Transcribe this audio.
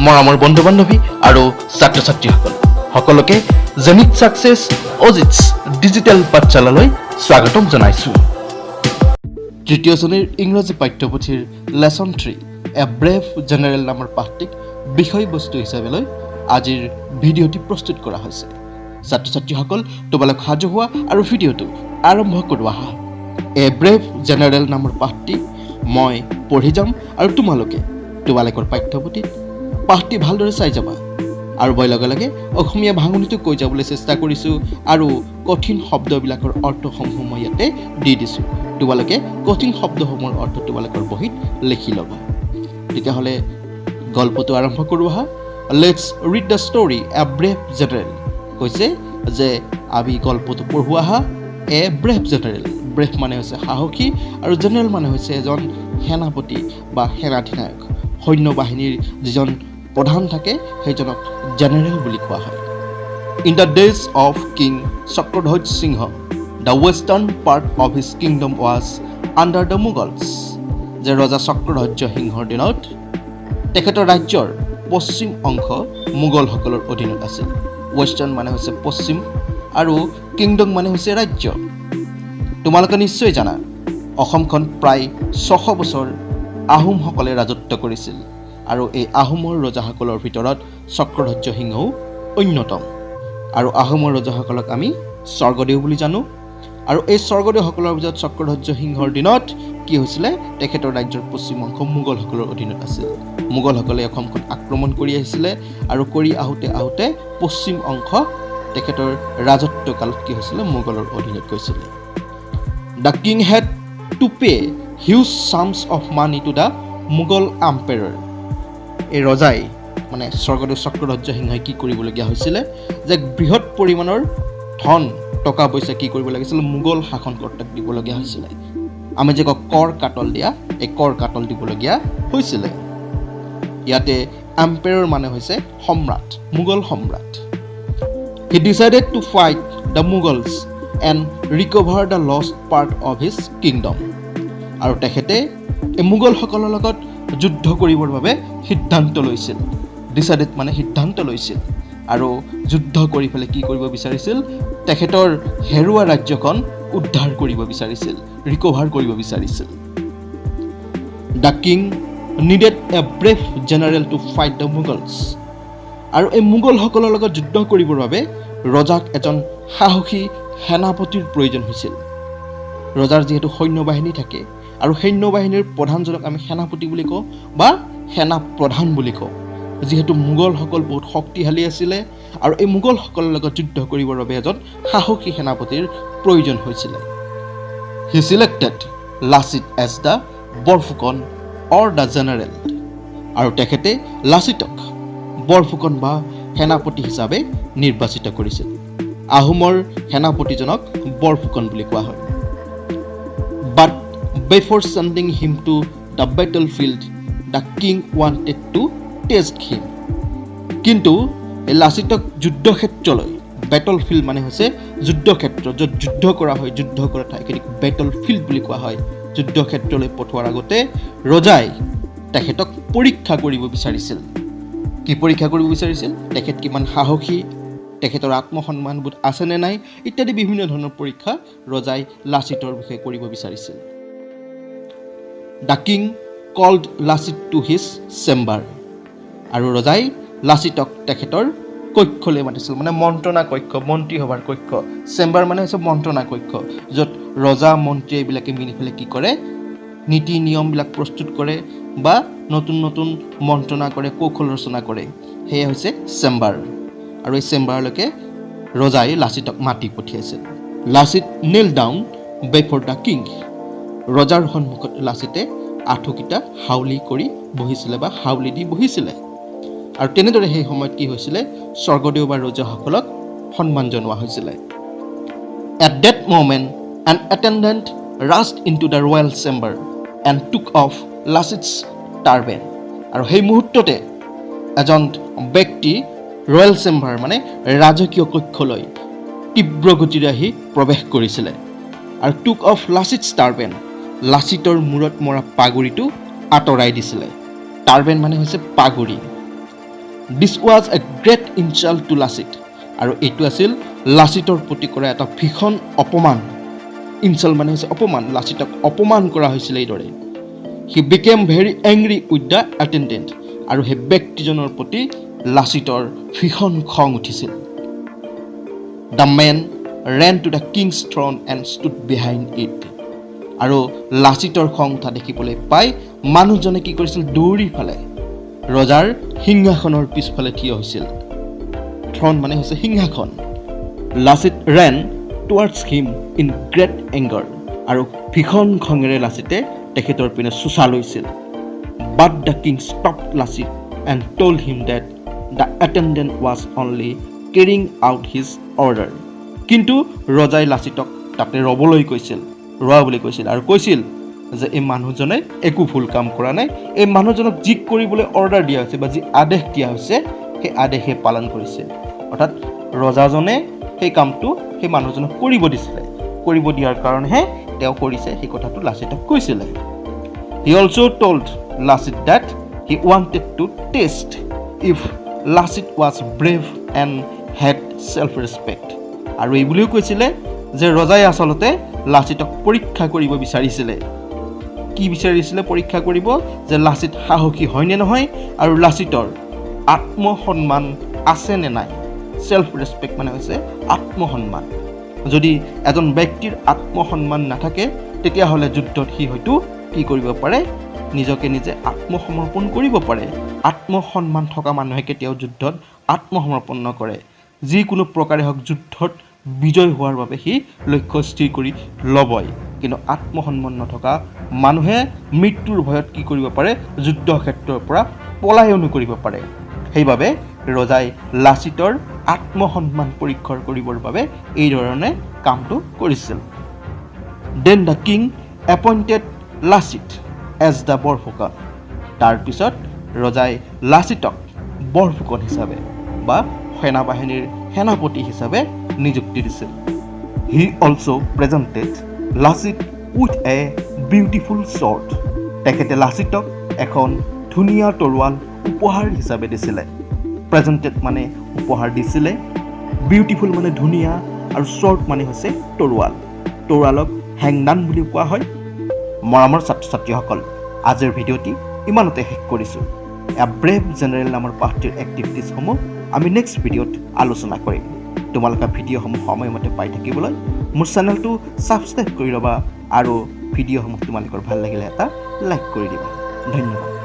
মৰমৰ বন্ধু বান্ধৱী আৰু ছাত্ৰ ছাত্ৰীসকল, সকলোকে জেনিথ ছাকচেছ অজিতছ ডিজিটেল পাঠশালালৈ স্বাগতম জনাইছোঁ। তৃতীয় শ্ৰেণীৰ ইংৰাজী পাঠ্যপুথিৰ Lesson 3, A Brave General নামৰ পাঠটিক বিষয়বস্তু হিচাপে লৈ আজিৰ ভিডিঅ'টি প্ৰস্তুত কৰা হৈছে। ছাত্ৰ ছাত্ৰীসকল, তোমালোক সাজু হোৱা আৰু ভিডিঅ'টো আৰম্ভ কৰোঁ আহা। এ ব্ৰেভ জেনেৰেল নামৰ পাঠটি মই পঢ়ি যাম আৰু তোমালোকে তোমালোকৰ পাঠ্যপুথিত পাঠটি ভালদৰে চাই যাবা আৰু মই লগে লগে অসমীয়া ভাঙনিটো কৈ যাবলৈ চেষ্টা কৰিছোঁ আৰু কঠিন শব্দবিলাকৰ অৰ্থসমূহ মই ইয়াতে দি দিছোঁ। তোমালোকে কঠিন শব্দসমূহৰ অৰ্থ তোমালোকৰ বহীত লিখি ল'বা। তেতিয়াহ'লে গল্পটো আৰম্ভ কৰোঁ আহা। Let's read the story, A Brave General. কৈছে যে আমি গল্পটো পঢ়োঁ আহা, এ ব্ৰেভ জেনেৰেল। ব্ৰেভ মানে হৈছে সাহসী আৰু জেনেৰেল মানে হৈছে এজন সেনাপতি বা সেনাধিনায়ক। সৈন্য বাহিনীৰ যিজন প্ৰধান থাকে, সেইজনক জেনেৰেল বুলি কোৱা হয়। In the days of King Chakradhwaj Singha, the western part of his kingdom was under the Mughals. যে ৰজা চক্ৰধ্বজ সিংহৰ দিনত তেখেতৰ ৰাজ্যৰ পশ্চিম অংশ মোগলসকলৰ অধীনত আছিল। ৱেষ্টাৰ্ণ মানে হৈছে পশ্চিম আৰু কিংডম মানে হৈছে ৰাজ্য। তোমালোকে নিশ্চয় জানা, অসমখন প্ৰায় 600 বছৰ আহোমসকলে ৰাজত্ব কৰিছিল আৰু এই আহোমৰ ৰজাসকলৰ ভিতৰত চক্ৰধ্বজ সিংহও অন্যতম। আৰু আহোমৰ ৰজাসকলক আমি স্বৰ্গদেউ বুলি জানো। আৰু এই স্বৰ্গদেউসকলৰ ভিতৰত চক্ৰধ্বজ সিংহৰ দিনত কি হৈছিলে? তেখেতৰ ৰাজ্যৰ পশ্চিম অংশ মোগলসকলৰ অধীনত আছিল। মোগলসকলে অসমখন আক্ৰমণ কৰি আহিছিলে আৰু কৰি আহোঁতে আহোঁতে পশ্চিম অংশ তেখেতৰ ৰাজত্বকালত কি হৈছিলে? মোগলৰ অধীনত গৈছিলে। The king had to pay huge sums of money to the Mughal emperor. এই ৰজাই, মানে স্বৰ্গদেউ চক্ৰধ্বজ সিংহই কি কৰিবলগীয়া হৈছিলে যে বৃহৎ পৰিমাণৰ ধন, টকা পইচা কি কৰিব লাগিছিল? মোগল শাসনকৰ্তাক দিবলগীয়া হৈছিলে। আমি যে কওঁ কৰ কাটল দিয়া, এই কৰ কাটল দিবলগীয়া হৈছিলে। ইয়াতে এম্পেৰৰ মানে হৈছে সম্ৰাট, মোগল সম্ৰাট। He decided to fight the Mughals and recover the lost part of his kingdom. আৰু তেখেতে এই মোগলসকলৰ লগত যুদ্ধ কৰিবৰ বাবে সিদ্ধান্ত লৈছিল। ডিচাইডেড মানে সিদ্ধান্ত লৈছিল আৰু যুদ্ধ কৰি পেলাই কি কৰিব বিচাৰিছিল? তেখেতৰ হেৰুৱা ৰাজ্যখন উদ্ধাৰ কৰিব বিচাৰিছিল, ৰিকভাৰ কৰিব বিচাৰিছিল। The king needed a brave general to fight the Mughals. আৰু এই মোগলসকলৰ লগত যুদ্ধ কৰিবৰ বাবে ৰজাক এজন সাহসী সেনাপতিৰ প্ৰয়োজন হৈছিল। ৰজাৰ যিহেতু সৈন্য বাহিনী থাকে আৰু সৈন্য বাহিনীৰ প্ৰধানজনক আমি সেনাপতি বুলি কওঁ বা সেনা প্ৰধান বুলি কওঁ। যিহেতু মোগলসকল বহুত শক্তিশালী আছিলে আৰু এই মোগলসকলৰ লগত যুদ্ধ কৰিবৰ বাবে এজন সাহসী সেনাপতিৰ প্ৰয়োজন হৈছিলে। He selected Lachit as the Borphukan or the general. আৰু তেখেতে লাচিতক বৰফুকন বা সেনাপতি হিচাপে নিৰ্বাচিত কৰিছিল। আহোমৰ সেনাপতিজনক বৰফুকন বুলি কোৱা হয়। But before sending him to the battlefield, the king wanted to test him. কিন্তু এই লাচিতক যুদ্ধক্ষেত্ৰলৈ, বেটল ফিল্ড মানে হৈছে যুদ্ধক্ষেত্ৰ, য'ত যুদ্ধ কৰা হয়, যুদ্ধ কৰা ঠাইখিনিক বেটল ফিল্ড বুলি কোৱা হয়। যুদ্ধক্ষেত্ৰলৈ পঠোৱাৰ আগতে ৰজাই তেখেতক পৰীক্ষা কৰিব বিচাৰিছিল। কি পৰীক্ষা কৰিব বিচাৰিছিল? তেখেত কিমান সাহসী, তেখেতৰ আত্মসন্মানবোধ আছেনে নাই, ইত্যাদি বিভিন্ন ধৰণৰ পৰীক্ষা ৰজাই লাচিতৰ বিষয়ে কৰিব বিচাৰিছিল। The king called Lachit to his chamber. আৰু ৰজাই লাচিতক তেখেতৰ কক্ষলৈ মাতিছিল, মানে মন্ত্ৰণা কক্ষ, মন্ত্ৰীসভাৰ কক্ষ। চেম্বাৰ মানে হৈছে মন্ত্ৰণা কক্ষ, য'ত ৰজা, মন্ত্ৰী এইবিলাকে মিলি পেলাই কি কৰে? নীতি নিয়মবিলাক প্ৰস্তুত কৰে বা নতুন নতুন মন্ত্ৰণা কৰে, কৌশল ৰচনা কৰে। সেয়া হৈছে চেম্বাৰ। আৰু এই চেম্বাৰলৈকে ৰজাই লাচিতক মাতি পঠিয়াইছিল। Lachit knelt down before the king. ৰজাৰ সন্মুখত লাচিতে আঁঠুকেইটা হাউলি কৰি বহিছিলে বা হাউলি দি বহিছিলে। আৰু তেনেদৰে সেই সময়ত কি হৈছিলে? স্বৰ্গদেউ বা ৰজাসকলক সন্মান জনোৱা হৈছিলে। At that moment, an attendant rushed into the royal chamber and took off Lachit's turban. আৰু সেই মুহূৰ্ততে এজন ব্যক্তি ৰয়েল চেম্বাৰ, মানে ৰাজকীয় কক্ষলৈ তীব্ৰ গতিৰে আহি প্ৰৱেশ কৰিছিলে আৰু টুক অফ লাচিটছ টাৰ্বেন, লাচিতৰ মূৰত মৰা পাগুৰিটো আঁতৰাই দিছিলে। টাৰ্বেন মানে হৈছে পাগুৰি। This was a great insult to Lachit. আৰু এইটো আছিল লাচিতৰ প্ৰতি কৰা এটা ভীষণ অপমান। ইনচাল্ট মানে হৈছে অপমান। লাচিতক অপমান কৰা হৈছিলে এইদৰে। He became very angry with the attendant. আৰু সেই ব্যক্তিজনৰ প্ৰতি লাচিতৰ ভীষণ খং উঠিছিল। The man ran to the king's throne and stood behind it. আৰু লাচিতৰ খং উঠা দেখিবলৈ পাই মানুহজনে কি কৰিছিল? দৌৰি ফালে ৰজাৰ সিংহাসনৰ পিছফালে থিয় হৈছিল। থ্ৰন মানে হৈছে সিংহাসন। Lachit ran towards him in great anger. আৰু ভীষণ খঙেৰে লাচিতে তেখেতৰ পিনে চোঁচা লৈছিল। But the king stopped Lachit and told him that the attendant was only carrying out his order. কিন্তু ৰজাই লাচিতক তাতে ৰ'বলৈ কৈছিল, ৰোৱা বুলি কৈছিল আৰু কৈছিল যে এই মানুহজনে একো ভুল কাম কৰা নাই। এই মানুহজনক যি কৰিবলৈ অৰ্ডাৰ দিয়া হৈছে বা যি আদেশ দিয়া হৈছে, সেই আদেশহে পালন কৰিছে। অৰ্থাৎ ৰজাজনে সেই কামটো সেই মানুহজনক কৰিব দিছিলে, কৰিব দিয়াৰ কাৰণেহে তেওঁ কৰিছে। সেই কথাটো লাচিতক কৈছিলে। He also told Lachit that he wanted to test if Lachit was brave and had self respect. আৰু এই বুলিও কৈছিলে যে ৰজাই আচলতে লাচিতক পৰীক্ষা কৰিব বিচাৰিছিলে। কি বিচাৰিছিলে পৰীক্ষা কৰিব? যে লাচিত সাহসী হয়নে নহয় আৰু লাচিতৰ আত্মসন্মান আছে নে নাই। ছেল্ফ ৰেচপেক্ট মানে হৈছে আত্মসন্মান। যদি এজন ব্যক্তিৰ আত্মসন্মান নাথাকে, তেতিয়াহ'লে যুদ্ধত সি হয়তো কি কৰিব পাৰে? নিজকে নিজে আত্মসমৰ্পণ কৰিব পাৰে। আত্মসন্মান থকা মানুহে কেতিয়াও যুদ্ধত আত্মসমৰ্পণ নকৰে। যিকোনো প্ৰকাৰে হওক যুদ্ধত বিজয় হোৱাৰ বাবে সি লক্ষ্য স্থিৰ কৰি ল'বই। কিন্তু আত্মসন্মান নথকা মানুহে মৃত্যুৰ ভয়ত কি কৰিব পাৰে? যুদ্ধক্ষেত্ৰৰ পৰা পলায়নো কৰিব পাৰে। সেইবাবে ৰজাই লাচিতৰ আত্মসন্মান পৰীক্ষণ কৰিবৰ বাবে এই ধৰণে কামটো কৰিছিল। Then the king appointed Lachit as the Borphukan. তাৰপিছত ৰজাই লাচিতক বৰফুকন হিচাপে বা সেনাবাহিনীৰ সেনাপতি হিচাপে নিযুক্তি দিছিল। He also presented Lachit with a beautiful sword. তেখেতে লাচিতক এখন ধুনীয়া তৰোৱাল উপহাৰ হিচাপে দিছিলে। প্ৰেজেণ্টেড মানে উপহাৰ দিছিলে, বিউটিফুল মানে ধুনীয়া আৰু ছৰ্ড মানে হৈছে তৰোৱাল। তৰোৱালক হেংদান বুলিও কোৱা হয়। মৰমৰ ছাত্ৰ ছাত্ৰীসকল, আজিৰ ভিডিঅ'টি ইমানতে শেষ কৰিছোঁ। এ ব্ৰেভ জেনেৰেল নামৰ পাঠটিৰ এক্টিভিটিছসমূহ আমি নেক্সট ভিডিঅ'ত আলোচনা কৰিম। তোমালোকে ভিডিঅ'সমূহ সময়মতে পাই থাকিবলৈ মোৰ চেনেলটো ছাবস্ক্ৰাইব কৰি ল'বা আৰু ভিডিঅ'সমূহ তোমালোকৰ ভাল লাগিলে এটা লাইক কৰি দিবা। ধন্যবাদ।